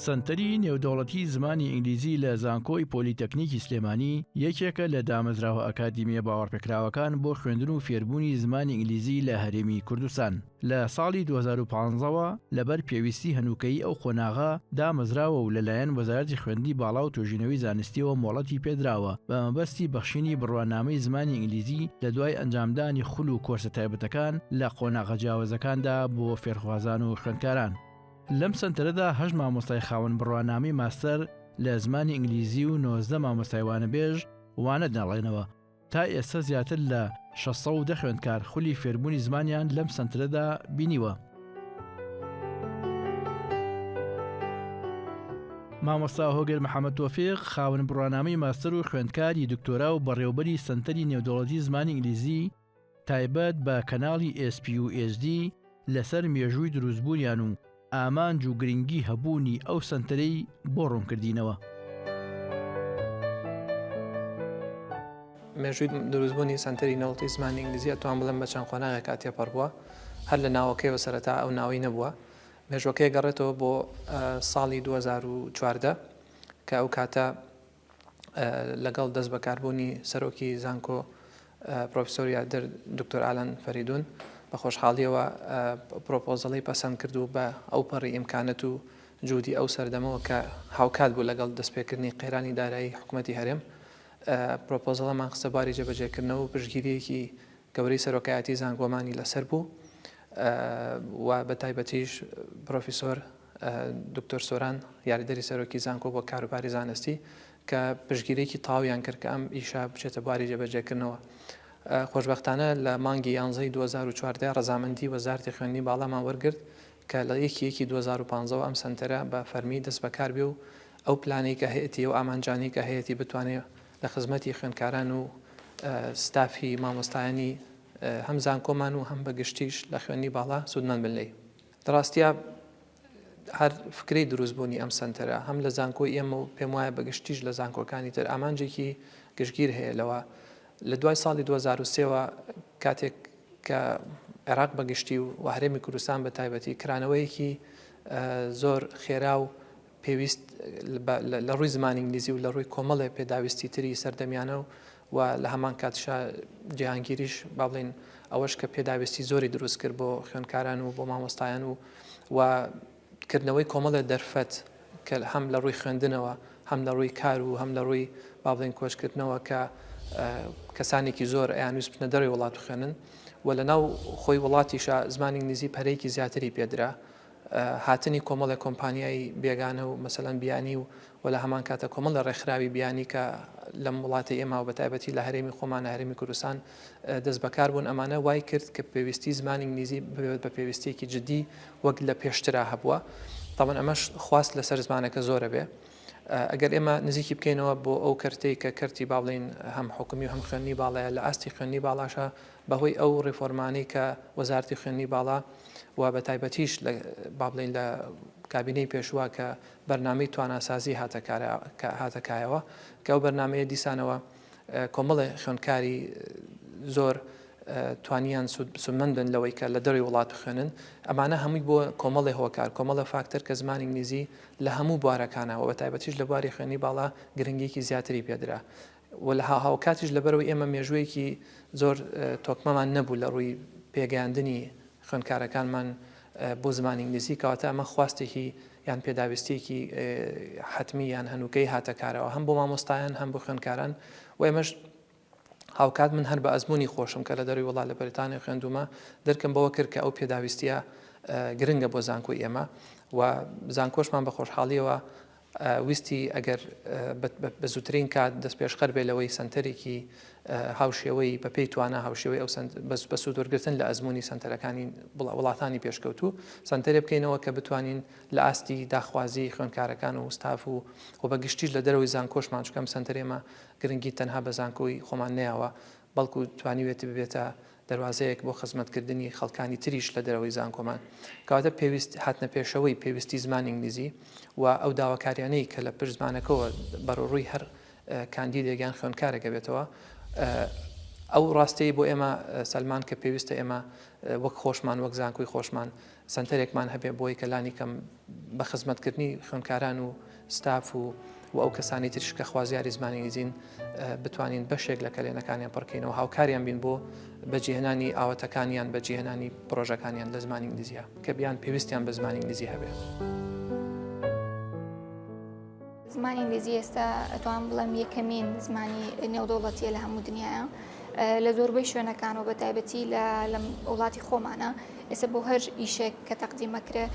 سەنتەری نێودەوڵەتی زمانی ئینگلیزی لە زانکۆی پۆلیتەکنیکی سلێمانی یەکێکە لە دامەزراوە ئەکادیمییە باوەڕپێکراوەکان بۆ خوێندن و فێربوونی زمانی ئینگلیزی لە هەرێمی کوردستان. لە ساڵی 2015 وە لەبەر پێویستی هەنووکەیی ئەو قۆناغە دامەزراوە و لەلایەن وەزارەتی خوێندنی باڵا و توێژینەوەی زانستییەوە مۆڵەتی پێدراوە بە مەبەستی بەخشینی بڕوانامەی زمانی ئینگلیزی لە دوای ئەنجامدانی خول و کۆرسە تایبەتەکان لە قۆناغە جیاوازەکاندا بۆ فێرخوازان و خوێندکاران. لەم سەنتەرەدا هەشت مامۆستای خاوەن بڕوانامەی ماستەر لە زمانی ئینگلیزی و 19 مامۆستای وانەبێژ وانە دەڵێنەوە. تا ئێستا زیاتر لە 610 خوێندکار خولی فێربوونی زمانیان لەم سەنتەرەدا بینیوە. مامۆستا هۆگر محەمەد تۆفیق خاوەن بڕوانامەی ماستەر و خوێندکاری دکتۆرا و بەڕێوەبەری سەنتەری نێودەوڵەتی زمانی ئینگلیزی تایبەت بە کەناڵی SPUHD لەسەر مێژووی دروستبوونیان و ئامانج و گرنگی هەبوونی ئەو سەنتەرەی بۆ ڕوونکردینەوە. مێژووی دروستبوونی سەنتەری نەوڵتی زمانی ئینگلیزی ئەتوان بڵێم بە چەند قۆناغێکا تێپەڕ بووە هەر لە ناوەکەیەوە سەرەتا ئەو ناوەی نەبووە مێژوەکەی گەڕێتەوە بۆ ساڵی 2014 کە ئەو کاتە لەگەڵ دەستبەکاربوونی سەرۆکی زانکۆ پرۆفیسۆر یادر دکتۆر ئالان فەریدون بە خۆشحاڵیەوە پرۆپۆزەڵی پەسەند کرد و بە ئەوپەڕی ئیمکانەت و جودی ئەو سەردەمەوە کە هاوکات بوو لەگەڵ دەستپێکردنی قەیرانی دارایی حکوومەتی هەرێم پرۆپۆزەڵەمان خستە بواری جێبەجێکردنەوە و پشتگیرییەکی گەورەی سەرۆکایەتی زانکۆمانی لەسەر بوو و بە تایبەتیش پرۆفیسۆر دکتۆر سۆران یاریدەری سەرۆکی زانکۆ بۆ کاروباری زانستی کە پشتگیریەکی تەواویان کرد کە ئەم ئیشە بچێتە بواری جێبەجێکردنەوە. خۆشبەختانە لە مانگی یانزەی 2014 ڕەزامەندی وەزارەتی خوێندنی باڵامان وەرگرت کە لە یەکی یەکی 2015 ئەم سەنتەرە بە فەرمی دەست بەکار بێ و ئەو پلانەی کە هەیەتی ئەو ئامانجانەی کە هەیەتی بتوانێ لە خزمەتی خوێندکاران و ستافی مامۆستایانی هەم زانکۆمان و هەم بە گشتیش لە خوێندنی باڵا سوودمەند بن لێی. لە ڕاستیا هەر فکرەی دروستبوونی ئەم سەنتەرە هەم لە زانکۆی ئێمە و پێم وایە بە گشتیش لە زانکۆکانی تر ئامانجێکی گشتگیر هەیە لەوە لە دوای ساڵی 2003ەوە کاتێک کە عێراق بە گشتی و هەرێمی کوردستان بە تایبەتی کرانەوەیەکی زۆر خێرا و پێویست لە ڕووی زمانی ئینگلیزی و لە ڕووی کۆمەڵێ پێداویستی تری سەردەمیانە و و لە هەمان کاتیشا جیهانگیریش با بڵێین ئەوەش کە پێداویستی زۆری دروست کرد بۆ خوێندکاران و بۆ مامۆستایان و و کردنەوەی کۆمەڵێ دەرفەت کە هەم لە ڕووی خوێندنەوە هەم لە ڕووی کار و هەم لە ڕووی با بڵێین کۆچکردنەوە کە کەسانێکی زۆر ئەیانویست بچنە دەرەوەی وڵات بخوێنن و لە ناو خۆی وڵاتیشا زمانی ئینگلیزی پەرەیەکی زیاتری پێدرا هاتنی کۆمەڵێک کۆمپانیای بێگانە و مەسەلەن بیانی و و لە هەمان کاتە کۆمەڵێ ڕێکخراوی بیانی کە لەم وڵاتەی ئێمە و بە تایبەتی لە هەرێمی خۆمان لە هەرێمی کوردستان دەست بەکار بوون ئەمانە وای کرد کە پێویستی زمانی ئینگلیزی ببێت بە پێویستیەکی جدی وەک لە پێشترا هەبووە تاوان ئەمەش خواست لەسەر زمانەکە زۆرە بێ ئەگەر ئێمە نزیکی بکەینەوە بۆ ئەو کەرتەی کە کەرتی با بڵێین هەم حکومی و هەم خوێندنی باڵایە لە ئاستی خوێندنی باڵاشە بەهۆی ئەو ڕیفۆرمانەی کە وەزارەتی خوێندنی باڵا و بە تایبەتیش لە با بڵێین لە کابینەی پێشووە کە بەرنامەی تواناسازی هاتە هاتە کایەوە کە ئەو بەرنامەیە دیسانەوە کۆمەڵێ خوێندکاری زۆر توانیان سوودمەند بن لەوەی کە لە دەروی وڵات بخوێنن ئەمانە هەمووی بۆ کۆمەڵێ هۆکار کۆمەڵە فاکتەر کە زمانی ئینگلیزی لە هەموو بوارەکانەوە بە تایبەتیش لە بواری خوێندنی باڵا گرنگیکی زیاتری پێدرا و لە هاوکاتیش لەبەرئەوەی ئێمە مێژوویەکی زۆر تۆکمەمان نەبوو لە ڕووی پێگەیاندنی خوێندکارەکانمان بۆ زمانی ئینگلیزی کەواتە ئەمە خواستێکی یان پێداویستیەکی حەتمی یان هەنووکەی هاتە کارەوە هەم بۆ مامۆستایان هەم بۆ خوێندکاران و ئێمەش هاوکات من هەر بە ئەزموونی خۆشم کە لە دەروی وڵات لە بەریتانیا خوێندوومە دەرکم بەوە کرد کە ئەو پێداویستیە گرنگە بۆ زانکۆی ئێمە و زانکۆشمان بە خۆشحاڵیەوە ویستی ئەگەر بە زووترین کات دەستپێشخەر بێ لەوەی سەنتەرێکی هاوشێوەی بە پێی توانا هاوشێوەی ئەو بە سوودوەرگرتن لە ئەزموونی سەنتەرەکانی وڵاتانی پێشکەوتوو سەنتەرێ بکەینەوە کە بتوانین لە ئاستی داخوازی خوێندکارەکان و ستاف و و بە گشتیش لە دەرەوەی زانکۆشمان چونکە ئەم سەنتەرەی ئێمە گرنگی تەنها بە زانکۆی خۆمان نەیاوە بەڵکو توانیوێتی ببێتە دەروازەیەک بۆ خزمەتکردنی خەڵکانی تریش لە دەرەوەی زانکۆمان. کەواتە پێویست هاتنە پێشەوەی پێویستی زمانی ئینگلیزی و ئەو داواکاریانەی کە لە پشت زمانەکەوە بەرەوڕووی هەر کاندیدێک یان خوێندکارێک ئەبێتەوە. ئەو ڕاستیەی بۆ ئێمە سەلماند کە پێویستە ئێمە وەک خۆشمان وەک زانکۆی خۆشمان سەنتەرێکمان هەبێ بۆی کە لانی کەم بە خزمەتکردنی خوێندکاران و ستاف و و ئەو کەسانی تریش کە خوازیاری زمانی ئینگلیزین بتوانین بەشێک لە کەلێنەکانیان پڕکەینەوە هاوکاریان بین بۆ بەجیهێنانی ئاواتەکانیان بەجیهێنانی پرۆژەکانیان لە زمانی ئینگلیزیە کە بیان پێویستیان بە زمانی ئینگلیزی هەبێ. زمانی ئینگلیزی ئێستا ئەتوانم بڵێم یەکەمین زمانی نێودەوڵەتیە لە هەموو دنیاە لە زۆربەی شوێنەکان و بە تایبەتی لە وڵاتی خۆمانە ئێستا بۆ هەر ئیشێک کە تەقدیمەکرێ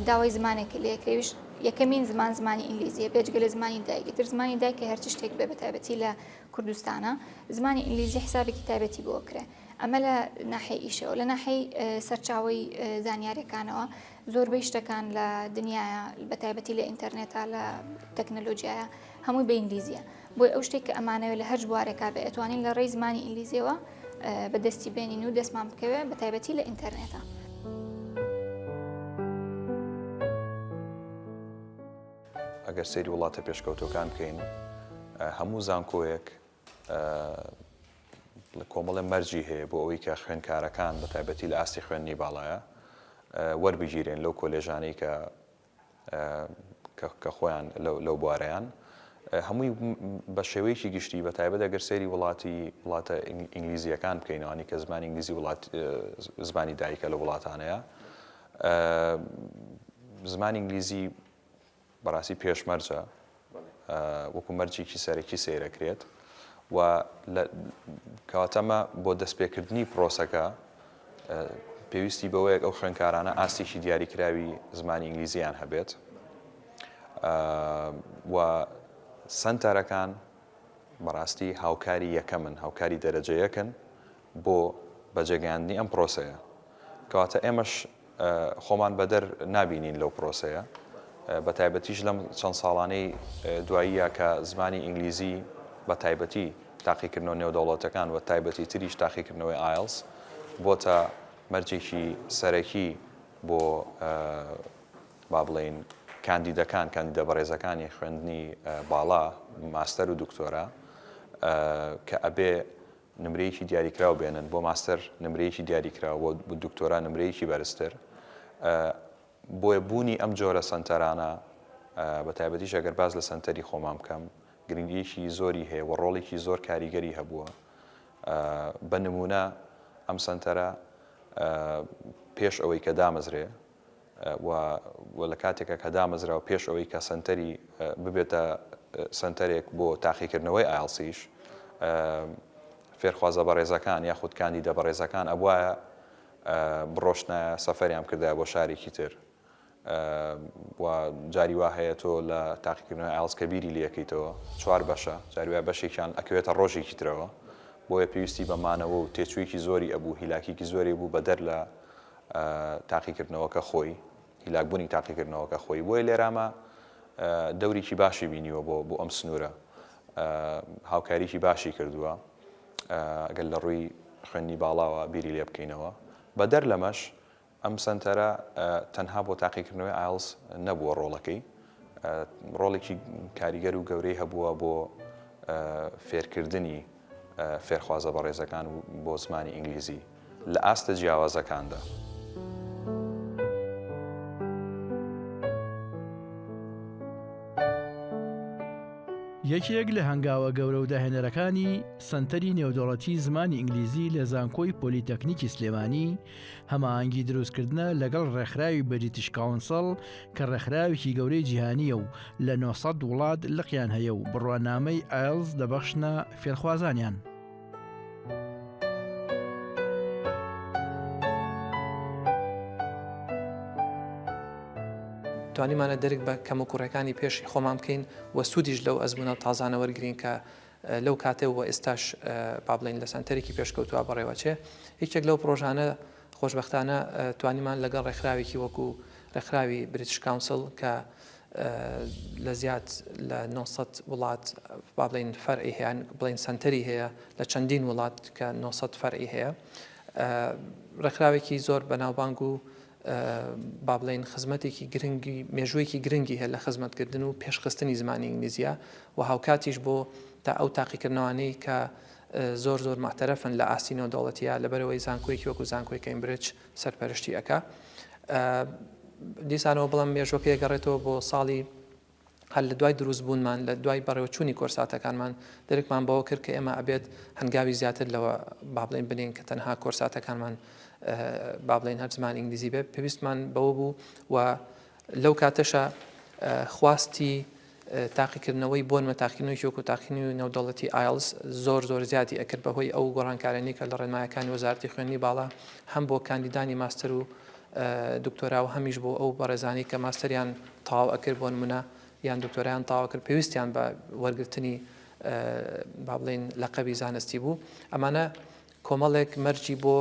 داوای زمانێک لێکرێویش یەکەمین زمان زمانی ئینگلیزیە بێجگە لە زمانی دایکی تر زمانی دایکە هەرچی شتێک بێ بە تایبەتی لە کوردستانە زمانی ئینگلیزی حسابێکی تایبەتی بۆ کرێ ئەمە لە ناحەی ئیشەوە لە ناحەی سەرچاوەی زانیارەکانەوە زۆربەی شتەکان لە دنیاە بە تایبەتی لە ئینتەرنێتا لە تەکنەلۆژیایە هەمووی بە ئینگلیزیە بۆی ئەو شتێک کە ئەمانەوێت لە هەر بوارێکا بێ ئەتوانین لە ڕێی زمانی ئینگلیزیەوە بەدەستی بێنین و دەستمان بکەوێ بە تایبەتی لە ئینتەرنێتا. ئەگەر سەیری وڵاتە پێشکەوتووەکان بکەین هەموو زانکۆیەک کۆمەڵێ مەرجی هەیە بۆ ئەوەی کە خوێندکارەکان بە تایبەتی لە ئاستی خوێندنی باڵایە وەربگیرێن لەو کۆلێژانەی کە کە خۆیان لەو بوارەیان هەمووی بە شێوەیەکی گشتی بە تایبەت ئەگەر سەیری وڵاتی وڵاتە ئینگلیزیەکان بکەینەوەنی کە زمانی ئینگلیزی وڵات زمانی دایکە لە وڵاتانەیە زمانی ئینگلیزی بەڕاستی پێشمەرجە وەکو مەرجێکی سەرەکی سەیرەکرێت و کەواتە ئەمە بۆ دەستپێکردنی پرۆسەکە پێویستی بەوەیە ئەو خوێندکارانە ئاستێکی دیاریکراوی زمانی ئینگلیزیان هەبێت و سنتەرەکان بەڕاستی هاوکاری یەکەمن هاوکاری دەرەجە یەکن بۆ بەجێگەیاندنی ئەم پرۆسەیە. کەواتە ئێمەش خۆمان بەدەر نابینین لەو پرۆسەیە، بەتایبەتیش لەم چەند ساڵانەی دواییە کە زمانی ئینگلیزی بە تایبەتی تاقیکردنەوە نێودەوڵەتەکان و تایبەتی تریش تاقیکردنەوەی ئایڵس بۆتە مەرجێکی سەرەکی بۆ با بڵێین کاندیدەکان، کاندیدە بەڕێزەکانی خوێندنی باڵا، ماستەر و دکتۆرا کە ئەبێ نمرەیەکی دیاریکراو بێنن، بۆ ماستەر نمرەیەکی دیاریکراو، بۆ دکتۆرا نمرەیەکی بەرزتر. بۆیە بوونی ئەم جۆرە سەنتەرانە، بە تایبەتیش ئەگەر باس لە سەنتەری خۆمان بکەم، گرنگییەکی زۆری هەیە و ڕۆڵێکی زۆر کاریگەری هەبووە. بە نموونە ئەم سەنتەرە پێش ئەوەی کە دامەزرێ، و و لە کاتێکا کە دامەزرا و پێش ئەوەی کە سەنتەری ببێتە سەنتەرێک بۆ تاقیکردنەوەی ئایڵسیش فێرخوازە بەڕێزەکان یاخود کاندیدە بەڕێزەکان ئەبوایە بڕۆشتنایە سەفەریان بکردایە بۆ شارێکی تر و جاری وا هەیە تۆ لە تاقیکردنەوەی ئایڵس کە بیری لەکەیتەوە چوار بەشە جاری وایە بەشێکیان ئەکەوێتە ڕۆژێکی ترەوە بۆیە پێویستی بە مانەوە و تێچوویەکی زۆری ئەبوو هیلاکیکی زۆری بوو بەدەر لە تاقیکردنەوەکە خۆی، هیلاکبوونی تاقیکردنەوەکە خۆی، بۆیە لێرامە دەورێکی باشی بینیوە بۆ بۆ ئەم سنوورە، هاوکاریی باشی کردووە گەر لە ڕووی خوێندنی باڵاوە بیری لێ بکەینەوە. بەدەر لەمەش ئەم سەنتەرە تەنها بۆ تاقیکردنەوەی ئایڵس نەبووە ڕۆڵەکەی، ڕۆڵێکی کاریگەر و گەورەی هەبووە بۆ فێرکردنی فێرخوازە بەڕێزەکان بۆ زمانی ئینگلیزی. لە ئاستە جیاوازەکاندا. یەکێک لە هەنگاوە گەورە و داهێنەرەکانی سەنتەری نێودەوڵەتی زمانی ئینگلیزی لە زانکۆی پۆلیتەکنیکی سلێمانی، هەماهەنگی دروستکردنە لەگەڵ ڕێکخراوی بریتش کاونسڵ کە ڕێکخراوێکی گەورەی جیهانییە و لە 900 وڵات لقیان هەیە و بڕوانامەی ئایڵس دەبەخشنە فێرخوازانیان. توانیمانە دەرک بە کەموکوڕیەکانی پێشی خۆمان بکەین و سوودیش لەو ئەزموونە تازانە وەرگین کە لەو کاتێ و ئێستاش با بڵێین لە سەنتەرێکی پێشکەوتووە بەڕێوەچێ یەکێک لەو پرۆژانە خۆشبەختانە توانیمان لەگەڵ ڕێکخراوێکی وەکو ڕێکخراوی بریتش کاونسڵ کە لە زیاد لە 900 وڵات با بڵێین فەرعی هەیە بڵێین سەنتەری هەیە لە چەندین وڵات کە 900 فەرعی هەیە ڕێکخراوێکی زۆر بەناوبانگ و با بڵێین خزمەتێکی گرنگی مێژوویەکی گرنگی هەیە لە خزمەتکردن و پێشخستنی زمانی ئینگلیزیە و هاوکاتیش بۆ تا ئەو تاقیکردنەوانەی کە. زۆر زۆر موعتەرەفن لە ئاستی نێودەوڵەتییا لەبەرئەوەی زانکۆیەکی وەکو زانکۆی کەیمبرج سەرپەرشتی ئەکا. دیسانەوە بڵێم مێژوەکەی ئەگەڕێتەوە بۆ ساڵی هەر لە دوای دروست بوونمان لە دوای بەڕێوەچوونی کۆرساتەکانمان درکمان بەوە کرد کە ئێمە ئەبێت هەنگاوی زیاتر لەوە با بڵێین بنێین کە تەنها کۆرساتەکانمان با بڵێین هەر زمانی ئینگلیزی بێت پێویستمان بەوە بوو و لەو کاتەشا خواستی تاقیکردنەوەی بۆنمە تاقیکردنەوەی وەکو تاقیکردنەوەی نێودەوڵەتی ئایڵس زۆر زۆر زیادی ئەکرد بەهۆی ئەو گۆڕانکاریانەی کە لە ڕێنمایەکانی وەزارەتی خوێندنی باڵا هەم بۆ کاندیدانی ماستەر و دکتۆرا و هەمیش بۆ ئەو بەڕێزانەی کە ماستەریان تەواو ئەکرد بۆ نمونە یان دکتۆرایان تەواو کرد پێویستیان بە وەرگرتنی با بڵێین لەقەبی زانستی بوو ئەمانە کۆمەڵێک مەرجی بۆ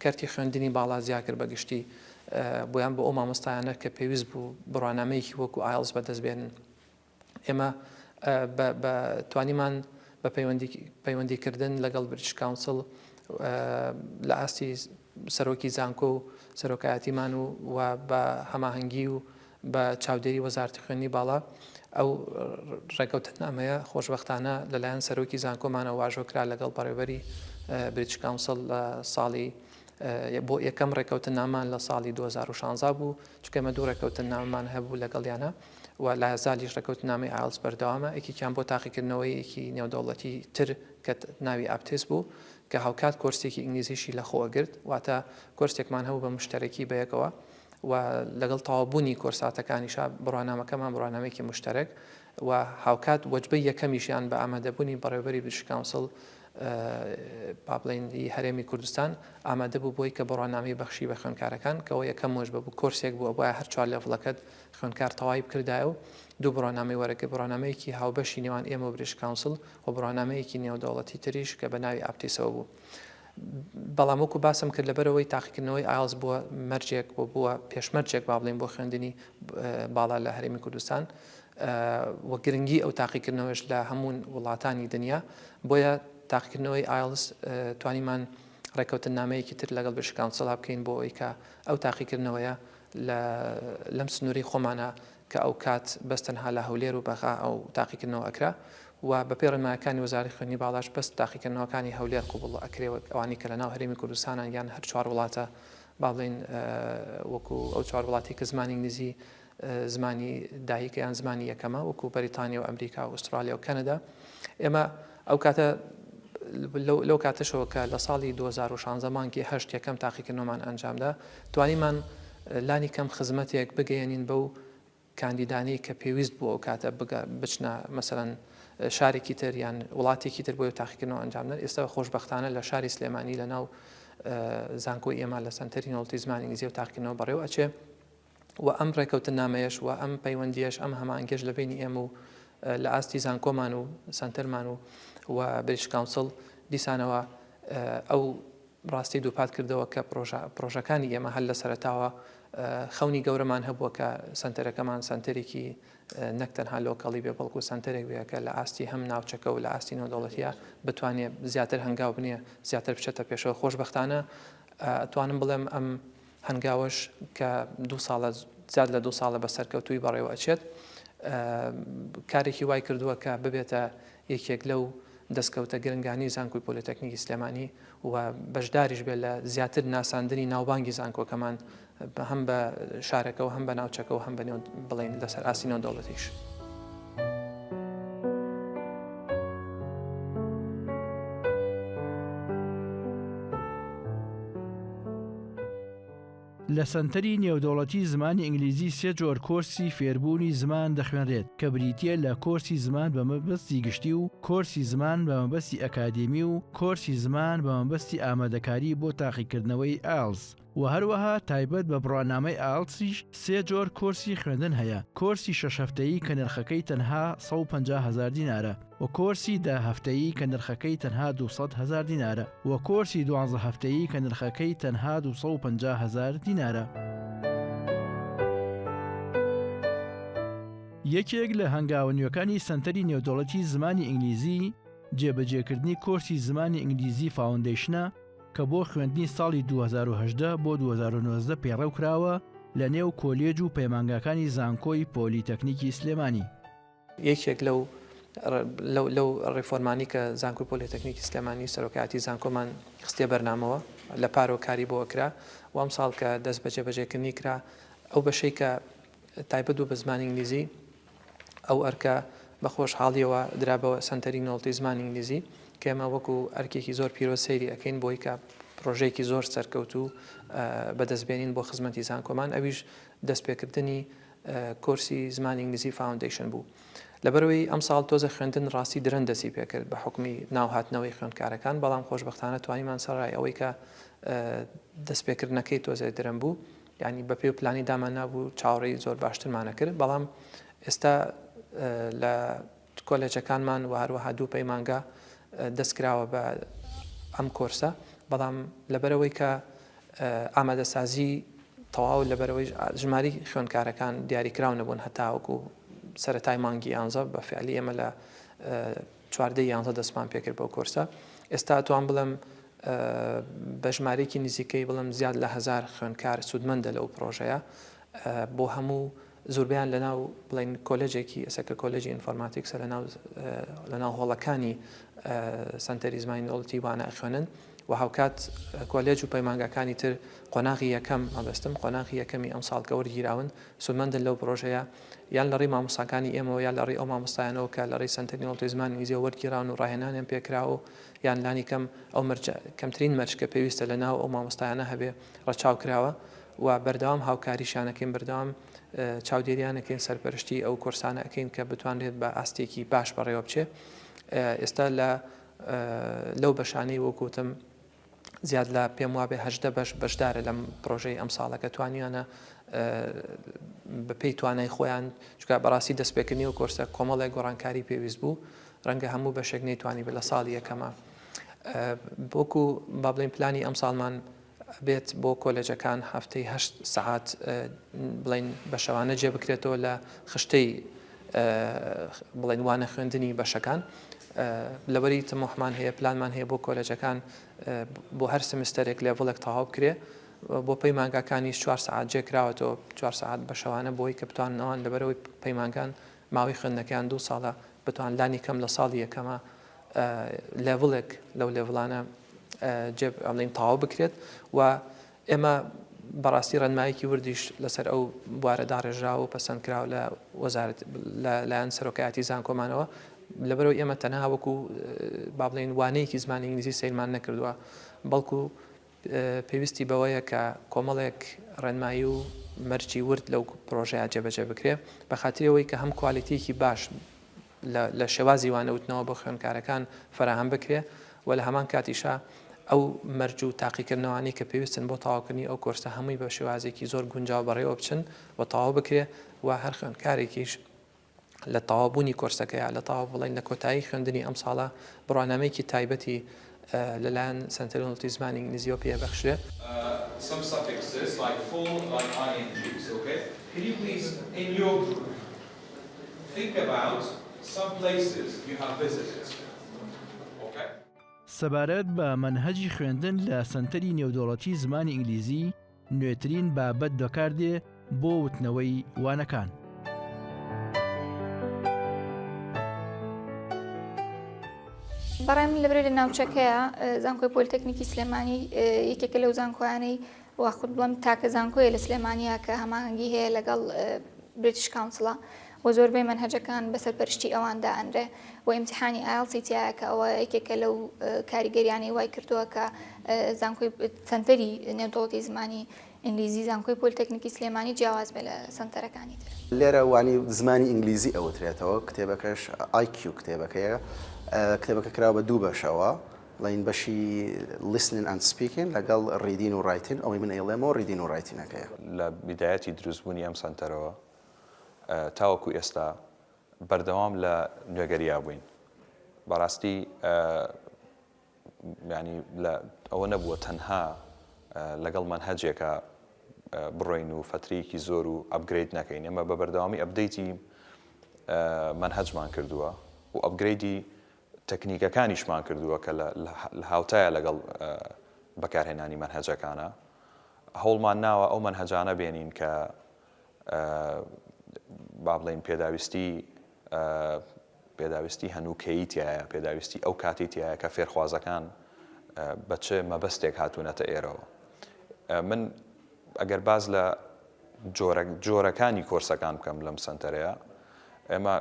کەرتی خوێندنی باڵا زیا کرد بە گشتی بۆیان بۆ ئەو مامۆستایانە کە پێویست بوو بڕوانامەیەکی وەکو ئایڵس بەدەست بێنن ئێمە بە توانیمان بە پەیوەندیکردن لەگەڵ بریتش کاونسڵ لە ئاستی سەرۆکی زانکۆ و سەرۆکایەتیمان و و بە هەماهەنگی و بە چاودێری وەزارەتی خوێندنی باڵا ئەو ڕێکەوتنامەیە خۆشبەختانە لەلایەن سەرۆکی زانکۆمانەوە واژۆ کرا لەگەڵ بەڕێوەبەری بریتش کاونسڵ لە ساڵی بۆ یەکەم ڕێکەوتننامان لە ساڵی 2016 بوو چونکە ئێمە دوو ڕێکەوتننامەمان هەبوو لەگەڵیانە و لایەزالیش ڕێکەوتننامەی ئایڵس بەردەوامە یەکێکیان بۆ تاقیکردنەوەیەکی نێودەوڵەتی تر کە ناوی ئاپتێس بوو کە هاوکات کۆرسێکی ئینگلیزیشی لەخۆ ئەگرت واتە کۆرسێکمان هەبوو بە مشتەرەکی بەیەکەوە و لەگەڵ تەواوبوونی کۆرساتەکانیشا بڕوانامەکەمان بڕوانامەیەکی مشتەرەک و هاوکات وەجبەی یەکەمیشیان بە ئامادەبوونی بەڕێوەبەری بریتش کاونسڵ با بڵێین ی هەرێمی کوردستان ئامادە بوو بۆی کە بڕوانامەی بەخشی بە خوێندکارەکان کە ئەوە یەکەم وەجبە بوو کۆرسێک بوو ئەبوایە هەر چوار level ەکەت خوێندکار تەواوی بکردایە و دوو بڕوانامەی وەرەگرت بڕوانامەیەکی هاوبەشی نێوان ئێمە و بریتش کاونسڵ و بڕوانامەیەکی نێودەوڵەتی تریش کە بە ناوی ئاپتیسەوە بوو. بەڵام وەکو باسم کرد لەبەرئەوەی تاقیکردنەوەی ئایڵس بووە مەرجێک و بووە پێشمەرجێک با بڵێین بۆ خوێندنی باڵا لە هەرێمی کوردستان و گرنگی ئەو تاقیکردنەوەش لە هەموو وڵاتانی دنیا بۆیە تاقیکردنەوەی ئایڵس توانیمان ڕێککەوتننامەیەکی تر لەگەڵ بریتش کاونسڵا بکەین بۆ ئەوەی کە ئەو تاقیکردنەوەیە لەم سنووری خۆمانە کە ئەوکات بەس تەنها لە هەولێر و بەغا ئەو تاقیکردنەوە ئەکرا و بەپێی ڕێنمایەکانی وەزارەتی خوێندنی باڵاش بەس تاقیکردنەوەکانی هەولێر قبوڵ ئەکرێ وەک ئەوانەی کە لەناو هەرێمی کوردستانن یان هەر چوار وڵاتە با بڵێین وەکو ئەو چوار وڵاتی کە زمانی ئینگلیزی زمانی دایکە یان زمانی یەکەمە وەکو بەریتانیا و ئەمریکا و ئوسترالیا و کەنەدا ئێمە ئەو کاتە لەو کاتەشەوە کە لە ساڵی 2016 مانگی هەشت یەکەم تاقیکردنەوەمان ئەنجامدا توانیمان لانی کەم خزمەتێک بگەیەنین بەو کاندیدانەی کە پێویست بوو ئەو کاتە بچنە مەسەلەن شارێکی تر یان وڵاتێکی تر بۆی تاقیکردنەوە ئەنجام بدەن ئێستا خۆشبەختانە لە شاری سلێمانی لە ناو زانکۆی ئێمە لە سەنتەری نۆڵتی زمانی ئینگلیزی و تاقیکردنەوە بەڕێوە ئەچێ و ئەم ڕێکەوتننامەیەش و ئەم پەیوەندیەش ئەم هەماهەنگیەش لە بینی ئێمە و لە ئاستی زانکۆمان و سەنتەرمان و و بریتش کاونسڵ دیسانەوە ئەو ڕاستی دووپات کردەوە کە پرۆژە پرۆژەکانی ئێمە هەر لە سەرەتاوە خەونی گەورەمان هەبووە کە سەنتەرەکەمان سەنتەرێکی نەک تەنها local ی بێ بەڵکو سەنتەرێک بێ کە لە ئاستی هەم ناوچەکە و لە ئاستی نێودەوڵەتیە بتوانێ زیاتر هەنگاو بنێ زیاتر بچێتە پێشەوە خۆشبەختانە ئەتوانم بڵێم ئەم هەنگاوەش کە دوو ساڵە زیاد لە دوو ساڵە بە سەرکەوتووی بەڕێوە ئەچێت کارێکی وای کردووە کە ببێتە یەکێک لەو دەستکەوتە گرنگانی زانکۆی پۆلیتەکنیکی سلێمانی و بەشداریش بێت لە زیاتر ناساندنی ناوبانگی زانکۆکەمان هەم بە شارەکە و هەم بە ناوچەکە و هەم بە نێو بڵێین لەسەر ئاستی نێودەوڵەتیش. لە سەنتەری نێودەوڵەتی زمانی ئینگلیزی سێ جۆر کۆرسی فێربوونی زمان دەخوێنرێت کە بریتییە لە کۆرسی زمان بە مەبەستی گشتی و کۆرسی زمان بە مەبەستی ئەکادیمی و کۆرسی زمان بە مەبەستی ئامادەکاری بۆ تاقیکردنەوەی ئایڵس و هەروەها تایبەت بە بڕوانامەی ئایڵتسیش سێ جۆر کۆرسی خوێندن هەیە کۆرسی شەش هەفتەیی کە نرخەکەی تەنها 150 هەزار دینارە و کۆرسی دە هەفتەیی کە نرخەکەی تەنها 200 هەزار دینارە و کۆرسی دوانزە هەفتەیی کە نرخەکەی تەنها 250 هەزار دینارە. یەکێک لە هەنگاوە نوێکانی سەنتەری نێودەوڵەتی زمانی ئینگلیزی، جێبەجێکردنی کۆرسی زمانی ئینگلیزی foundation ە کە بۆ خوێندنی ساڵی 2018 بۆ 2019 پەیڕەو کراوە لە نێو کۆلێج و پەیمانگاکانی زانکۆی پۆلیتەکنیکی سلێمانی. یەکێک لەو. لەو ڕیفۆرمانی کە زانکۆی پۆلیتەکنیکی سلێمانی سەرۆکایەتی زانکۆمان خستیە بەرنامەوە لە پارەوە کاری بۆ کرا و ئەمساڵ کە دەست بە جێبەجێکردنی کرا ئەو بەشەی کە تایبەت بوو بە زمانی ئینگلیزی ئەو ئەرکە بە خۆشحاڵیەوە درا بە سەنتەری نۆڵتی زمانی ئینگلیزی کە ئێمە وەکو ئەرکێکی زۆر پیرۆز سەیری ئەکەین بۆی کە پرۆژەیەکی زۆر سەرکەوتوو بەدەست بێنین بۆ خزمەتی زانکۆمان ئەویش دەستپێکردنی کۆرسی زمانی ئینگلیزی foundation بوو. لەبەرئەوەی ئەمساڵ تۆزە خوێندن ڕاستی درەنگ دەستی پێکرد بە حوکمی ناو هاتنەوەی خوێندکارەکان، بەڵام خۆشبەختانە توانیمان سەرەڕای ئەوەی کە دەستپێکردنەکەی تۆزێ درەنگ بوو یانی بە پێی پلانی دامان نابوو چاوەڕێی زۆر باشترمان ئەکرد بەڵام ئێستا لە کۆلێجەکانمان و هەروەها دوو پەیمانگا دەست کراوە بە ئەم کۆرسە بەڵام لەبەرئەوەی کە ئامادەسازی تەواو لەبەرئەوەی ژماری خوێندکارەکان دیاریکراو نەبوون هەتاوەکو سەرەتای مانگی یانزە بە فعلی ئێمە لە چواردەی یانزە دەستمان پێکرد بەو کۆرسە ئێستا توان بڵێم بە ژمارەیەکی نزیکەی بڵێم زیاد لە هەزار خوێندکار سوودمەندە لەو پرۆژەیە بۆ هەموو زۆربەیان لەناو بڵێن کۆلێجێکی ئێستا کە کۆلێجی ئینفۆرماتیکسە لەناو لەناو هۆڵەکانی سەنتەری زمانی نێودەوڵەتی وانە ئەخوێنن و هاوکات کۆلێج و پەیمانگاکانی تر قۆناغی یەکەم مەبەستم قۆناغی یەکەمی ئەمساڵ کە وەرگیراون سوودمەندن لەو پرۆژەیە یان لە ڕێی مامۆستاکانی ئێمەوە یان لە ڕێی ئەو مامۆستایانەوە کە لە ڕێی سەنتەری نێودەوڵەتی زمانی ئینگلیزیەوە وەرگیراون و ڕاهێنانیان پێکراوە و یان لانی کەم ئەو مەرجە کەمترین مەرج کە پێویستە لە ناو ئەو مامۆستایانە هەبێ ڕەچاو کراوە و بەردەوام هاوکاریشیان ئەکەین بەردەوام چاودێریان ئەکەین سەرپەرشتی ئەو کۆرسانە ئەکەین کە بتوانرێت بە ئاستێکی باش بەڕێوە بچێ ئێستا لە لەو بەشانەی وەک وتم زیاد لە پێم وابێ 18 بەش بەشدارە لەم پرۆژەی ئەم ساڵەکە توانیانە بە پێی توانای خۆیان چکە بەڕاستی دەستپێکردنی و کۆرسە کۆمەڵێک گۆڕانکاری پێویست بوو ڕەنگە هەموو بەشێک نەیتوانی بە لە ساڵی یەکەمە وەکو با بڵێین پلانی ئەم ساڵمان بێت بۆ کۆلێجەکان هەفتەی هەشت سەعات بڵێن بە شەوانە جێ بکرێتەوە لە خشتەی بڵێن وانە خوێندنی بەشەکان لەوەری تموحمان هەیە پلانمان هەیە بۆ کۆلێجەکان بۆ هەر سمستەرێک level ێک تەواو بکرێ بۆ پەیمانگاکانیش چوار سەعات جێ کراوەتەوە چوار سەعات بە شەوانە بۆی کە بتوانن ئەوان لەبەرەوەی پەیمانگان ماوەی خوێندنەکەیان دوو ساڵە بتوان لانی کەم لە ساڵی یەکەمە level ێک لەو level انە جێ ئەڵین تەواو بکرێت و ئێمە بەڕاستی ڕێنمایەکی وردیش لەسەر ئەو بوارە داڕێژراوە و پەسەندکراوە لە وەزارەت لە لایەن سەرۆکایەتی زانکۆمانەوە لەبەرەوە ئێمە تەنها وەکو با بڵێین وانەیەکی زمانی ئینگلیزی سەیرمان نەکردووە بەڵکو پێویستی بەوەیە کە کۆمەڵێک ڕێنمایی و مەرجی ورد لەو پرۆژەیە جێبەجێ بکرێ بە خاتری ئەوەی کە هەم quality یەکی باش لە شێوازی وانەوتنەوە بۆ خوێندکارەکان فەراهەم بکرێ و لە هەمان کاتیشا ئەو مەرج و تاقیکردنەوانەی کە پێویستن بۆ تەواوکردنی ئەو کۆرسە هەمووی بە شێوازێکی زۆر گونجاو بەڕێوە بچن و تەواو بکرێ و هەر خوێندکارێکیش لە تەواوبوونی کۆرسەکەیا لە تەواو بڵێن لە کۆتایی خوێندنی ئەم ساڵە بڕوانامەیەکی تایبەتی لەلایەن سەنتەری نەوڵەتی زمانی ئینگلیزیەوە پێ بەخشرێ. Some suffixes like full like ings okay can you please in your group think about some places you have visited okay. سەبارەت بە مەنهەجی خوێندن لە سەنتەری نێودەوڵەتی زمانی ئینگلیزی نوێترین بابەت بەکاردێ بۆ وتنەوەی وانەکان. بەڕای من لەبەرئەوەی لە ناوچەکەیە زانکۆی پۆلیتەکنیکی سلێمانی یەکێکە لەو زانکۆیانەی واخود بڵێم تاکە زانکۆیە لە سلێمانیا کە هەماهەنگی هەیە لەگەڵ British Council ە و زۆربەی مەنهەجەکان بە سەرپەرشتی ئەوان دائەنرێ و ئیمتیحانی IELTS ی تیایە کە ئەوە یەکێکە لەو کاریگەریانەی وای کردووە کە زانکۆی سەنتەری نێودەوڵەتی زمانی ئینگلیزی زانکۆی پۆلیتەکنیکی سلێمانی جیاواز بێ لە سەنتەرەکانی تر. لێرە وانەی زمانی ئینگلیزی ئەوترێتەوە کتێبەکەش IQ کتێبەکەیە کتێبەکە کراوە بە دوو بەشەوە بڵێین بەشی Listening and Speaking لەگەڵ Reading و Writing ئەوەی من ئەیڵێمەوە Reading و Writing ەکەیە. لە بیدایەتی دروستبوونی ئەم سەنتەرەوە تاوەکو ئێستا بەردەوام لە نوێگەریا بووین بەڕاستی یانی لە ئەوە نەبووە تەنها لەگەڵ مەنهەجێکا بڕۆین و فەترەیەکی زۆر و upgrade نەکەین ئێمە بە بەردەوامی update ی مەنهەجمان کردووە و upgrade ی تەکنیکەکانیشمان کردووە کە لە هاوتایە لەگەڵ بەکارهێنانی مەنهەجەکانە هەوڵمان ناوە ئەو مەنهەجانە بێنین کە با بڵێین پێداویستی. پێداویستی هەنووکەیی تیایە، پێداویستی ئەو کاتەی تیایە کە فێرخوازەکان بە چ مەبەستێک هاتوونەتە ئێرەوە. من ئەگەر باس لە جۆرەکانی کۆرسەکان بکەم لەم سەنتەرەیە، ئێمە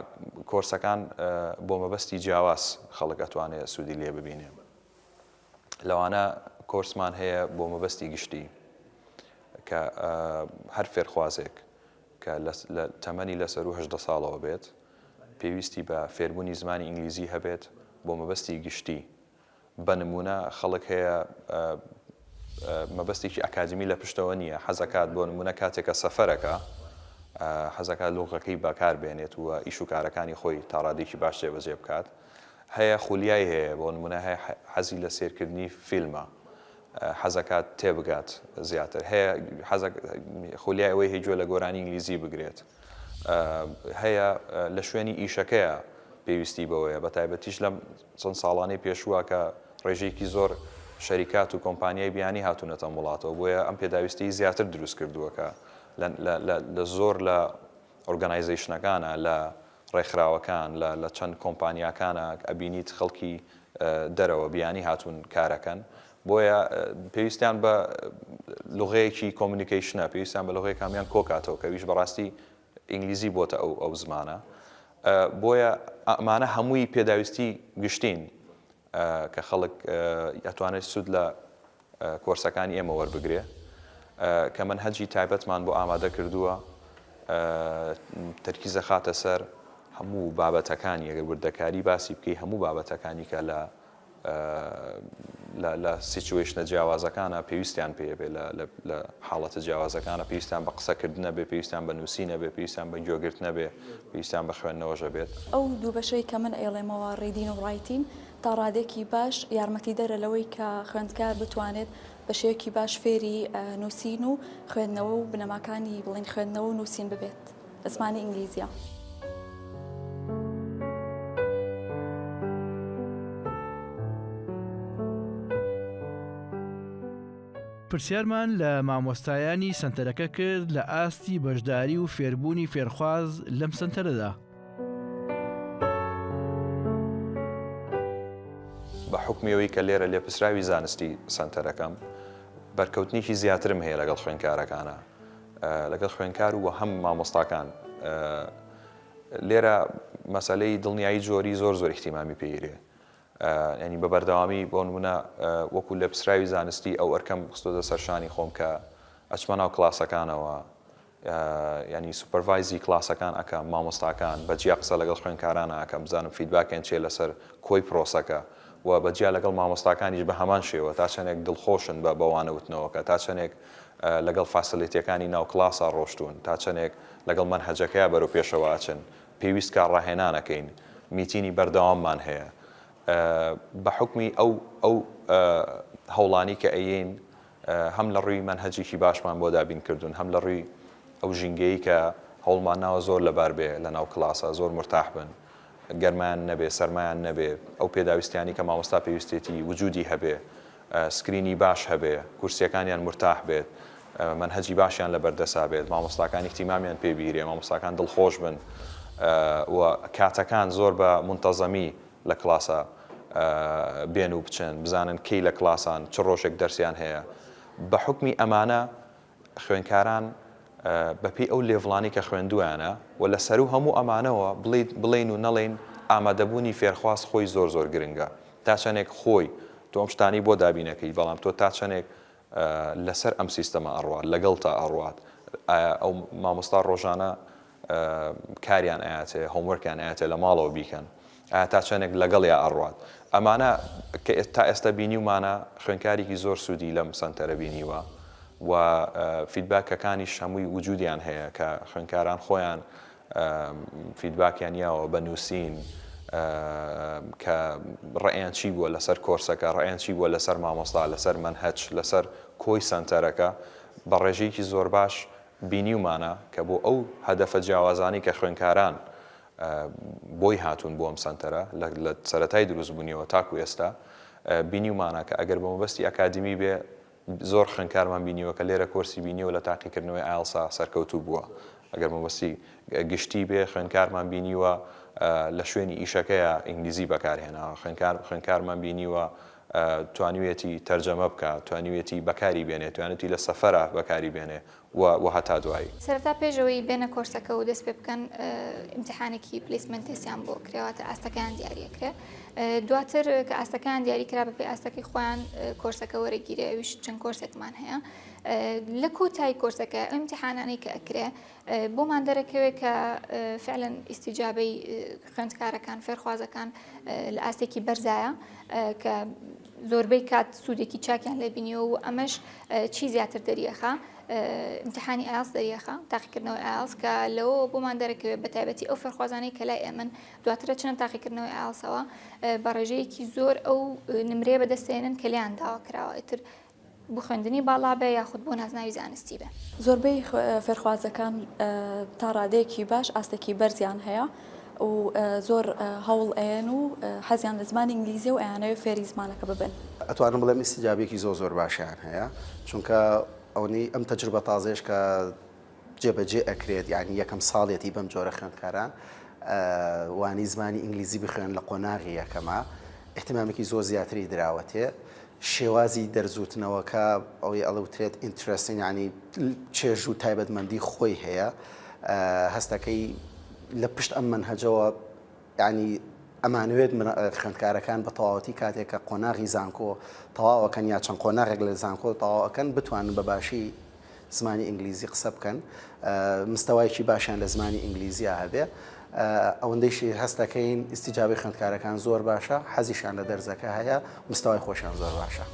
کۆرسەکان بۆ مەبەستی جیاواز خەڵک ئەتوانێ سوودی لێ ببینێ. لەوانە کۆرسمان هەیە بۆ مەبەستی گشتی کە هەر فێرخوازێک کە لە تەمەنی لە سەروو 18 ساڵەوە بێت پێویستی بە فێربوونی زمانی ئینگلیزی هەبێت بۆ مەبەستی گشتی بە نموونە خەڵک هەیە مەبەستێکی ئەکادیمی لە پشتەوە نییە حەزەکات بۆ نموونە کاتێک کە سەفەرەکە حەزەکات لوغەکەی بەکار بێنێت و ئیش و کارەکانی خۆی تا ڕادەیەکی باش جێبەجێ بکات هەیە خولیای هەیە بۆ نموونە هەیە حەزی لە سێرکردنی فیلمە حەزەکات تێبگات زیاتر هەیە حەزە خولیای ئەوەی هەیە گوێ لە گۆرانی ئینگلیزی بگرێت هەیە لە شوێنی ئیشەکەیە پێویستی بەوەیە بە تایبەتیش لەم چەند ساڵانەی پێشووە کە ڕێژەیەکی زۆر شەریکات و کۆمپانیای بیانی هاتوونەتە ئەم وڵاتەوە بۆیە ئەم پێداویستیی زیاتر دروست کردووە کە لە زۆر لە organization ەکانە لە ڕێکخراوەکان لە لە چەند کۆمپانیاکانە ئەبینیت خەڵکی دەرەوە بیانی هاتوون کارەکەن بۆیە پێویستیان بە لغەیەکی communication ە پێویستیان بە لغەیەک هەمیان کۆکاتەوە کە ئەویش بەڕاستی ئینگلیزی بۆتە ئەو ئەو زمانە بۆیە ئەمانە هەمووی پێداویستی گشتین کە خەڵک ئەتوانێت سوود لە کۆرسەکانی ئێمە وەربگرێ کە مەنهەجی تایبەتمان بۆ ئامادە کردووە تەرکیز دەخاتە سەر هەموو بابەتەکانی ئەگەر وردەکاری باسی بکەی هەموو بابەتەکانی کە لە لە situation ە جیاوازەکانە پێویستیان پێ بێ لە حاڵەتە جیاوازەکانە پێویستیان بە قسەکردنە بێ پێویستیان بە نووسینە بێ پێویستیان بە گوێگرتنە بێ پێویستیان بە خوێندنەوەشە بێت. ئەو دوو بەشەی کە من ئەیڵێمەوە reading و writing تا ڕادەیەکی باش یارمەتیدەرە لەوەی کە خوێندکار بتوانێت بە شێوەیەکی باش فێری نووسین و خوێندنەوە و بنەماکانی بڵێین خوێندنەوە و نووسین ببێت لە زمانی ئینگلیزیا. پرسیارمان لە مامۆستایانی سەنتەرەکە کرد لە ئاستی بەشداری و فێربوونی فێرخواز لەم سەنتەرەدا. بە حوکمی ئەوەی کە لێرە لێپرسراوی زانستی سەنتەرەکەم، بەرکەوتنێکی زیاترم هەیە لەگەڵ خوێندکارەکانا، لەگەڵ خوێندکار و هەم مامۆستاکان. لێرە مەسەلەی دڵنیایی جۆری زۆر زۆر ئیهتیمامی پێیرێ. یانی بە بەردەوامی بۆ نمونە وەکو لێپرسراوی زانستی ئەو ئەرکەم خستۆتە سەر شانی خۆم کە ئەچمە ناو کڵاسەکانەوە، یانی supervise ی کڵاسەکان ئەکەم، مامۆستاکان، بە جیا قسە لەگەڵ خوێندکارانا ئەکەم بزانم feedback یان چیە لەسەر کۆی پرۆسەکە و بە جیا لەگەڵ مامۆستاکانیش بە هەمان شێوە تا چەنێک دڵخۆشن بە بە وانە وتنەوەکە تا چەنێک لەگەڵ facility ەکانی ناو کڵاسا ڕۆشتوون تا چەنێک لەگەڵ مەنهەجەکەیا بەرەو پێشەوە ئەچن پێویست کا ڕاهێنان ئەکەین meeting ی بەردەواممان هەیە بە حوکمی ئەو ئەو هەوڵانی کە ئەیەین هەم لە ڕووی مەنهەجێکی باشمان بۆ دابین کردوون، هەم لە ڕووی ئەو ژینگەیەی کە هەوڵمان ناوە زۆر لەبار بێ لە ناو کڵاسا، زۆر مورتاح بن، گەرمایان نەبێ، سەرمایان نەبێ، ئەو پێداویستیانەی کە مامۆستا پێویستێتی وجوودی هەبێ، screen ی باش هەبێ، کورسییەکانیان مورتاح بێت، مەنهەجی باشیان لە بەردەسا بێت، مامۆستاکان ئیهتیمامیان پێ بیرێ، مامۆستاکان دڵخۆش بن و کاتەکان زۆر بە مونتەزەمی لە کڵاسا بێن و بچن، بزانن کەی لە کڵاسان، چ ڕۆژێک دەرسیان هەیە. بە حوکمی ئەمانە خوێنکاران بە پێی ئەو level انەی کە خوێندوویانە و لە سەروو هەموو ئەمانەوە بڵێیت بڵێین و نەڵێین ئامادەبوونی فێرخواز خۆی زۆر زۆر گرنگە. تا چەنێک خۆی تۆ ئەم شتانەی بۆ دابینەکەی بەڵام تۆ تا چەنێک لەسەر ئەم سیستەمە ئەڕوات لەگەڵتا ئەڕوات ئایا ئەو مامۆستا ڕۆژانە کاریان ئەیاتێ homework یان ئەیاتێ لە ماڵەوە بیکەن ئایا تا چەندێک لەگەڵیا ئەڕوات ئەمانە کە تا ئێستا بینیومانە خوێنکارێکی زۆر سوودی لەم سەنتەرە بینیوە و feedback ەکانیش هەمووی وجودیان هەیە کە خوێنکاران خۆیان feedback یان یاوە بە نووسین کە ڕەئیان چی بووە لەسەر کۆرسەکە، ڕەئیان چی بووە لەسەر مامۆستا، لەسەر مەنهەج، لەسەر کۆی سەنتەرەکە، بە ڕێژەیەکی زۆر باش بینیومانە کە بۆ ئەو هەدەفە جیاوازانەی کە خوێندکاران بۆی هاتوون بۆ ئەم سەنتەرە لە سەرەتای دروستبوونیەوە تاکو ئێستا بینیومانە کە ئەگەر بە مەبەستی ئەکادیمی بێ زۆر خوێندکارمان بینیوە کە لێرە کۆرسی بینیوە لە تاقیکردنەوەی ئایڵسا سەرکەوتوو بووە. ئەگەر مەبەستی گشتی بێ خوێندکارمان بینیوە لە شوێنی ئیشەکەیا ئینگلیزی بەکارهێناوە، خوێندکار خوێندکارمان بینیوە توانیویەتی تەرجەمە بکا، توانیویەتی بەکاری بێنێ، توانیویەتی لە سەفەرا بەکاری بێنێ و و هەتا دوایی. سەرەتا پێش ئەوەی بێنە کۆرسەکە و دەست پێ بکەن ئیمتیحانێکی placement test یان بۆ ئەکرێ واتە ئاستەکەیان دیاری ئەکرێ دواتر کە ئاستەکەیان دیاری کرا بەپێی ئاستەکەی خۆیان کۆرسەکە وەرەگیرێ ئەویش چەند کۆرسێکمان هەیە لە کۆتایی کۆرسەکە ئەو ئیمتیحانانەی کە ئەکرێ بۆمان دەرەکەوێت کە فعلەن ئیستیجابەی خوێندکارەکان فێرخوازەکان لە ئاستێکی بەرزایە کە زۆربەی کات سوودێکی چاکیان لێ بینیوە و ئەمەش چی زیاتر دەریەخا امتحانی ئایڵس دەریەخا تاقیکردنەوەی ئایڵس کە لەوە بۆمان دەرەکەوێت بە تایبەتی ئەو فێرخوازانەی کە لای ئێمن دواتر چنە تاقیکردنەوەی ئایڵسەوە بە ڕێژەیەکی زۆر ئەو نمرەیە بەدەستێنن کە لێیان داوا کراوە ئیتر بۆ خوێندنی باڵا بێ یاخود بۆ نازناوی زانستی بێ. زۆربەی فێرخوازەکان تا ڕادەیەکی باش ئاستێکی بەرزیان هەیە و زۆر هەوڵ ئەیەن و حەزیان لە زمانی ئینگلیزیە و ئەیانەوێ فێری زمانەکە ببن. ئەتوانم بڵێم ئیستیجابێکی زۆر زۆر باشیان هەیە چونکە ئەوەنەی ئەم تەجروبە تازەیەش کە جێبەجێ ئەکرێت یانی یەکەم ساڵیەتی بەم جۆرە خوێندکاران وانەی زمانی ئینگلیزی بخوێن لە قۆناغی یەکەما ئیهتیمامێکی زۆر زیاتری دراوەتێ شێوازی دەرزوتنەوەکە ئەوەی ئەڵوترێت interesting یانی چێژ و تایبەتمەندی خۆی هەیە هەستەکەی لە پشت ئەم مەنهەجەوە یانی ئەمانەوێت خوێندکارەکان بە تەواوەتی کاتێک کە قۆناغی زانکۆ تەواوەکەن یا چەند قۆناغێک لە زانکۆ تەواوەکەن بتوانن بە باشی زمانی ئینگلیزی قسە بکەن مستەوایەکی باشیان لە زمانی ئینگلیزیا هەبێ ئەوەندەیشی هەست دەکەین ئیستیجابەی خوێندکارەکان زۆر باشە حەزیشیان لە دەرزەکە هەیە مستەوای خۆشیان زۆر باشە.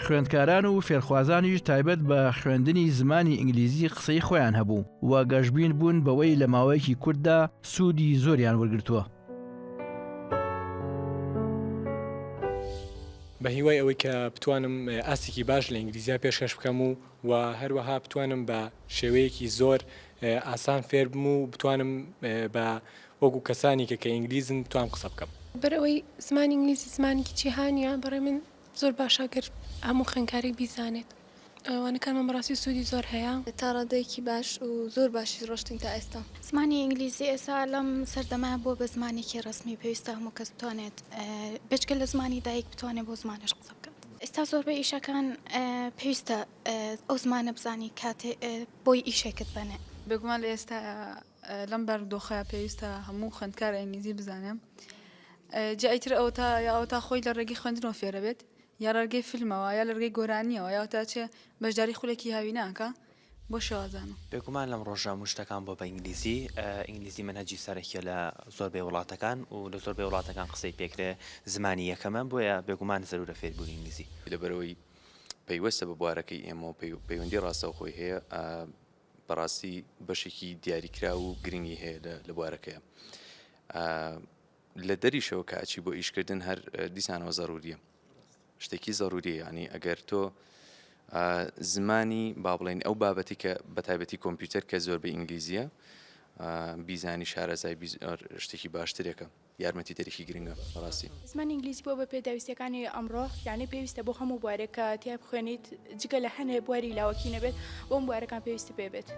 خوێندکاران و فێرخوازانیش تایبەت بە خوێندنی زمانی ئینگلیزی قسەی خۆیان هەبوو و گەشبین بوون بەوەی لە ماوەیەکی کورتدا سوودی زۆریان وەرگرتووە. بە هیوای ئەوەی کە بتوانم ئاستێکی باش لە ئینگلیزیا پێشکەش بکەم و و هەروەها بتوانم بە شێوەیەکی زۆر ئاسان فێربم و بتوانم بە وەکو کەسانی کە کە ئینگلیزن بتوانم قسە بکەم. لەبەر ئەوەی زمانی ئینگلیزی زمانێکی جیهانیە بەڕای من زۆر باشە گەر هەموو خوێندکارێک بیزانێت. وانەکانمان بەڕاستی سوودی زۆر هەیە. تا ڕادەیەکی باش و زۆر باشیش ڕۆشتین تا ئێستا. زمانی ئینگلیزی ئێستا لەم سەردەمە بووە بە زمانێکی ڕەسمی پێویستە هەموو کەس بتوانێت بێجگە لە زمانی دایک بتوانێت بەو زمانەش قسە بکات. ئێستا زۆربەی ئیشەکان پێویستە ئەو زمانە بزانی کاتێ بۆی ئیشێکت بەنێ. بێگومان لە ئێستایا لەم بارودۆخەیا پێویستە هەموو خوێندکار ئینگلیزی بزانێ جا ئیتر ئەوەتا یا ئەوەتا خۆی لە ڕێگەی خوێندنەوە فێرەبێت یا لە ڕێگەی فیلمەوە یا لە ڕێگەی گۆرانیەوە یا تا چێ بەشداری خولێکی هاوینە ئەکا بۆ شێوازانە. بێگومان لەم ڕۆژە هەموو شتەکان بۆ بە ئینگلیزی، ئینگلیزی مەنهەجی سەرەکیە لە زۆربەی وڵاتەکان و لە زۆربەی وڵاتەکان قسەی پێکرێ زمانی یەکەمە بۆیە بێگومان زەرورە فێربوونی ئینگلیزی. لەبەرئەوەی پەیوەستە بە بوارەکەی ئێمەوە پەیوەندی ڕاستەوخۆی هەیە بەڕاستی بەشێکی دیاریکراو و گرنگی هەیە لە بوارەکەیە. لە دەریشەوە کە ئەچی بۆ ئیشکردن هەر دیسانەوە زەروریە شتێکی زەروریە یعنی ئەگەر تۆ زمانی با بڵێن ئەو بابەتی کە بە تایبەتی کۆمپیوتەر کە زۆر بە ئینگلیزیە بیزانی شارەزای شتێکی باشترێکە یارمەتی دەرێکی گرنگە بەڕاستی. زمانی ئینگلیزی بووە بە پێداویستیەکانی ئەمڕۆ یانی پێویستە بۆ هەموو بوارێک کە تیا بخوێنیت جگە لە هەنێ بواری لاوەکی نەبێت بۆ هەموو بوارەکان پێویستی پێ بێت.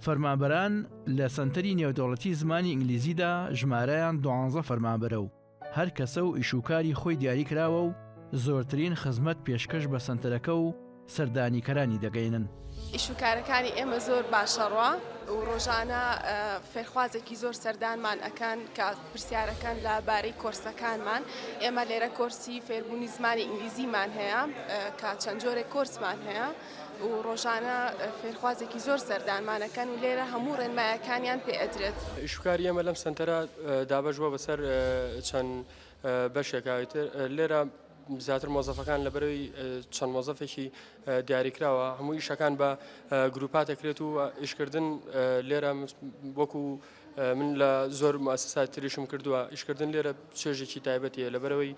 فەرمانبەران لە سەنتەری نێودەوڵەتی زمانی ئینگلیزیدا ژمارەیان دوانزە فەرمانبەرە و هەر کەسە و ئیشوکاری خۆی دیاریکراوە و زۆرترین خزمەت پێشکەش بە سەنتەرەکە و سەردانیکەرانی دەگەینن. ئیشوکارەکانی ئێمە زۆر باشەڕوا و ڕۆژانە فێرخوازێکی زۆر سەردانمان ئەکەن کە پرسیارەکەن لە بارەی کۆرسەکانمان ئێمە لێرە کۆرسی فێربوونی زمانی ئینگلیزیمان هەیە کە چەند جۆرێک کۆرسمان هەیە و ڕۆژانە فێرخوازێکی زۆر سەردانمان ئەکەن و لێرە هەموو ڕێنمایەکانیان پێ ئەدرێت. ئیشوکاری ئێمە لەم سەنتەرە دابەش بووە بەسەر چەند بەشێکا ئیتر لێرە زیاتر مۆزەفەکان لەبەرەوەی چەند مۆزەفێکی دیاریکراوە هەموو ئیشەکان بە گروپات دەکرێت و ئیشکردن لێرە وەکو. من لە زۆر موسسات تریشم کردووە ئیشکردن لێرە چێژێکی تایبەتی هەیە لەبەرەوەی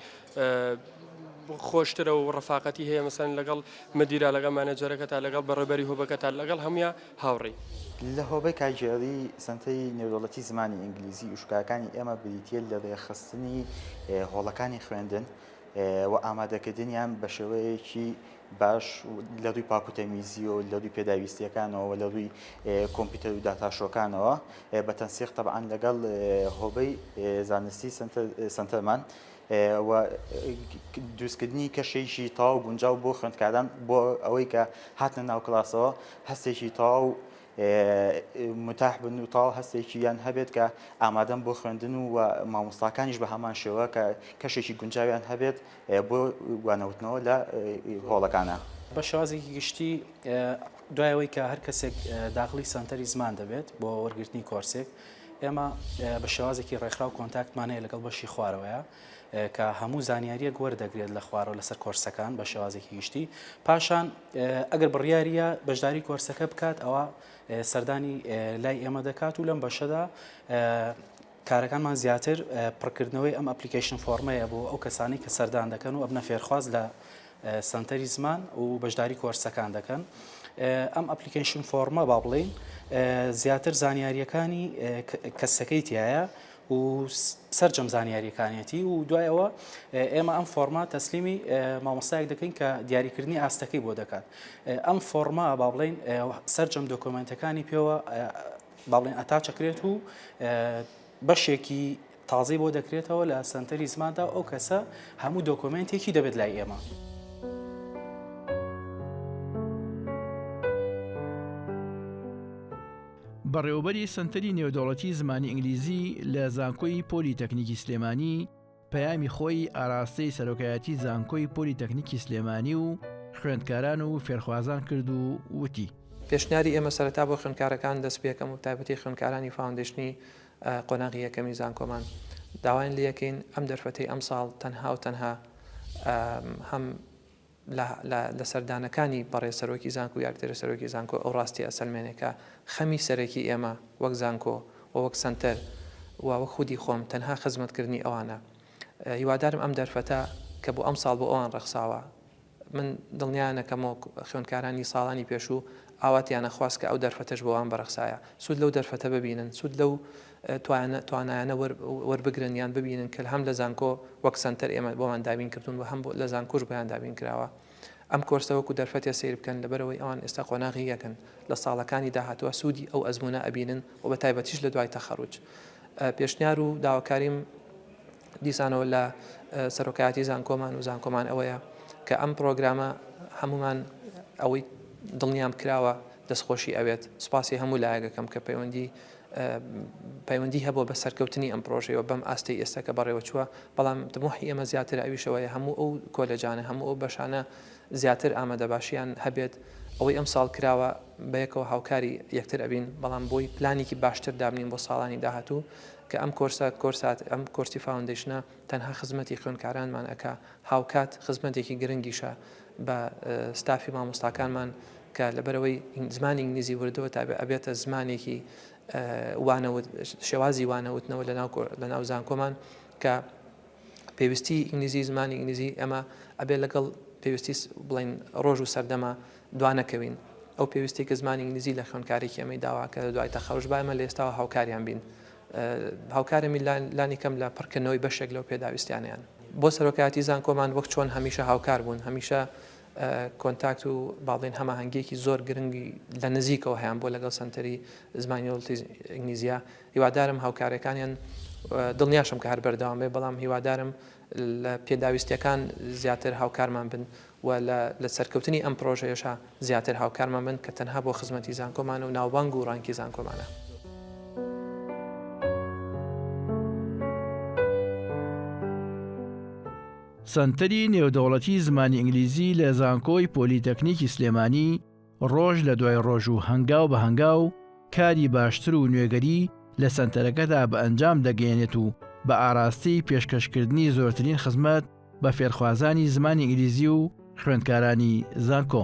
خۆشترە و ڕەفاقەتی هەیە مەسەن لەگەڵ مدیرا لەگەڵ مانەجەرەکەتا لەگەڵ بەڕێبەری هۆبەکەتا لەگەڵ هەمویا هاوڕێی. لە هۆبەی کارگێڕی سەنتەری نێودەوڵەتی زمانی ئینگلیزی ئیشوکارەکانی ئێمە بریتییە لە ڕێکخستنی هۆڵەکانی خوێندن و ئامادەکردنیان بە شێوەیەکی باش لە ڕووی پاک و تەمیزیەوە لە ڕووی پێداویستیەکانەوە لە ڕووی کۆمپیوتەر و داتاشۆکانەوە بە تەنسیق تەبعەن لەگەڵ هۆبەی زانستی سەنتەرمان و دروستکردنی کەشێکی تەواو گونجاو بۆ خوێندکاران بۆ ئەوەی کە هاتنە ناو کلاسەوە هەستێکی تەواو متاح بن و تەواو هەستێکیان هەبێت کە ئامادەن بۆ خوێندن و مامۆستاکانیش بە هەمان شێوە کە کەشێکی گونجاویان هەبێت بۆ وانەوتنەوە لە هۆڵەکانە. بە شێوازێکی گشتی دوای ئەوەی کە هەر کەسێک داخڵی سەنتەری زمان دەبێت بۆ وەرگرتنی کۆرسێک ئێمە بە شێوازێکی ڕێکخراو contact مان هەیە لەگەڵ بەشی خوارەوەیە کە هەموو زانیاریەک وەردەگرێت لە خوارەوە لەسەر کۆرسەکان بە شێوازێکی گشتی پاشان ئەگەر بڕیاریە بەشداری کۆرسەکە بکات ئەوە سەردانی لای ئێمە دەکات و لەم بەشەدا کارەکانمان زیاتر پڕکردنەوەی ئەم application form ەیە بۆ ئەو کەسانەی کە سەردان دەکەن و ئەبنە فێرخواز لە سەنتەری زمان و بەشداری کۆرسەکان دەکەن. ئەم application form ە با بڵێین زیاتر زانیاریەکانی کەسەکەی تایە و سەرجەم زانیاریەکانیەتی و دوای ئەوە ئێمە ئەم فۆرمە تەسلیمی مامۆستایەک دەکەین کە دیاریکردنی ئاستەکەی بۆ دەکات ئەم فۆرمە با بڵێین سەرجەم دۆکۆمنتەکانی پێوە با بڵێن attach ئەکرێت و بەشێکی تازەی بۆ دەکرێتەوە لە سەنتەری زماندا ئەو کەسە هەموو دۆکۆمێنتێکی دەبێت لای ئێمە. بەڕێوەبەری سەنتەری نێودەوڵەتی زمانی ئینگلیزی لە زانکۆی پۆلی تەکنیکی سلێمانی پەیامی خۆی ئاراستەی سەرۆکایەتی زانکۆی پۆلی تەکنیکی سلێمانی و خوێندکاران و فێرخوازان کرد و وتی. پێشنیاری ئێمە سەرەتا بۆ خوێندکارەکان دەست پێکەم و تایبەتی خوێندکارانی foundation ی قۆناغی یەکەمی زانکۆمان داوایان لێکەین ئەم دەرفەتەی ئەمساڵ تەنها و تەنها هەم لە سەردانەکانی بەڕێز سەرۆکی زانکۆ و یاریدەری سەرۆکی زانکۆ ئەو ڕاستیە ئەسەلمێنێ کە خەمی سەرەکی ئێمە وەک زانکۆ و وەک سەنتەر و وەک خودی خۆم تەنها خزمەتکردنی ئەوانە. هیوادارم ئەم دەرفەتە کە بۆ ئەمساڵ بۆ ئەوان ڕەخساوە من دڵنیایان ئەکەمەوە خوێندکارانی ساڵانی پێشوو ئاواتیان ئەخواست کە ئەو دەرفەتەش بۆ ئەوان بڕەخسایە سوود لەو دەرفەتە ببینن سوود لەو توانایانە وەربگرن یان ببینن کە هەم لە زانکۆ وەک سەنتەر ئێمە بۆمان دابین کردوون و هەم لە زانکۆش بۆیان دابین کراوە ئەم کۆرسە وەکو دەرفەتێ سەیر بکەن لەبەرئەوەی ئەوان ئێستا قۆناغی یەکن لە ساڵەکانی داهاتووە سوودی ئەو ئەزموونە ئەبینن و بە تایبەتیش لە دوای تەخەروج پێشنیار و داواکاریم دیسانەوە لە سەرۆکایەتی زانکۆمان و زانکۆمان ئەوەیە کە ئەم پرۆگرامە هەمومان ئەوەی دڵنیام کراوە دەستخۆشی ئەوێت سوپاسی هەموو لایەکەکەم کە پەیوەندی پەیوەندی هەبووە بە سەرکەوتنی ئەم پرۆژەیەوە بەم ئاستەی ئێستا کە بەڕێوەچووە، بەڵام تموحی ئێمە زیاترە ئەویش ئەوەیە هەموو ئەو کۆلێجانە هەموو ئەو بەشانە زیاتر ئامادەباشیان هەبێت، ئەوەی ئەمساڵ کراوە بەیەکەوە هاوکاری یەکتر ئەبین، بەڵام بۆی پلانێکی باشتر دابنین بۆ ساڵانی داهاتوو کە ئەم کۆرسە کۆرسات ئەم کۆرسی foundation ە تەنها خزمەتی خوێندکارانمان ئەکا هاوکات خزمەتێکی گرنگیشە بە ستافی مامۆستاکانمان کە لەبەرئەوەی زمانی ئینگلیزی وردەوە تا ئەبێتە زمانێکی وانەوت شێوازی وانەوتنەوە لەناو لەناو زانکۆمان کە پێویستی ئینگلیزی زمانی ئینگلیزی ئەمە ئەبێ لەگەڵ پێویستی بڵین ڕۆژ و سەردەمە دوانەکەوین ئەو پێویستی کە زمانی ئینگلیزی لە خوێندکارێکی ئەمەی داوا کە دوای تەخەروج با ئێمە لە ئێستاوە هاوکاریان بین هاوکارمی لانی کەم لە پڕکردنەوەی بەشێک لەو پێداویستیانیان بۆ سەرۆکایەتی زانکۆمان وەک چۆن هەمیشە هاوکار بوون هەمیشە contact و با بڵێین هەماهەنگییەکی زۆر گرنگی لە نزیکەوە هەیان بووە لەگەڵ سەنتەری زمانی وڵاتی ئینگلیزیا هیوادارم هاوکاریەکانیان دڵنیاشم کە هەر بەردەوام بێ بەڵام هیوادارم لە پێداویستیەکان زیاتر هاوکارمان بن و لە سەرکەوتنی ئەم پرۆژەیەشا زیاتر هاوکارمان بن کە تەنها بۆ خزمەتی زانکۆمانە و ناوبانگ و ڕانکی زانکۆمانە. سەنتەری نێودەوڵەتی زمانی ئینگلیزی لە زانکۆی پۆلیتەکنیکی سلێمانی ڕۆژ لە دوای ڕۆژ و هەنگاو بە هەنگاو کاری باشتر و نوێگەری لە سەنتەرەکەدا بە ئەنجام دەگەیەنێت و بە ئاراستەی پێشکەشکردنی زۆرترین خزمەت بە فێرخوازانی زمانی ئینگلیزی و خوێندکارانی زانکۆ.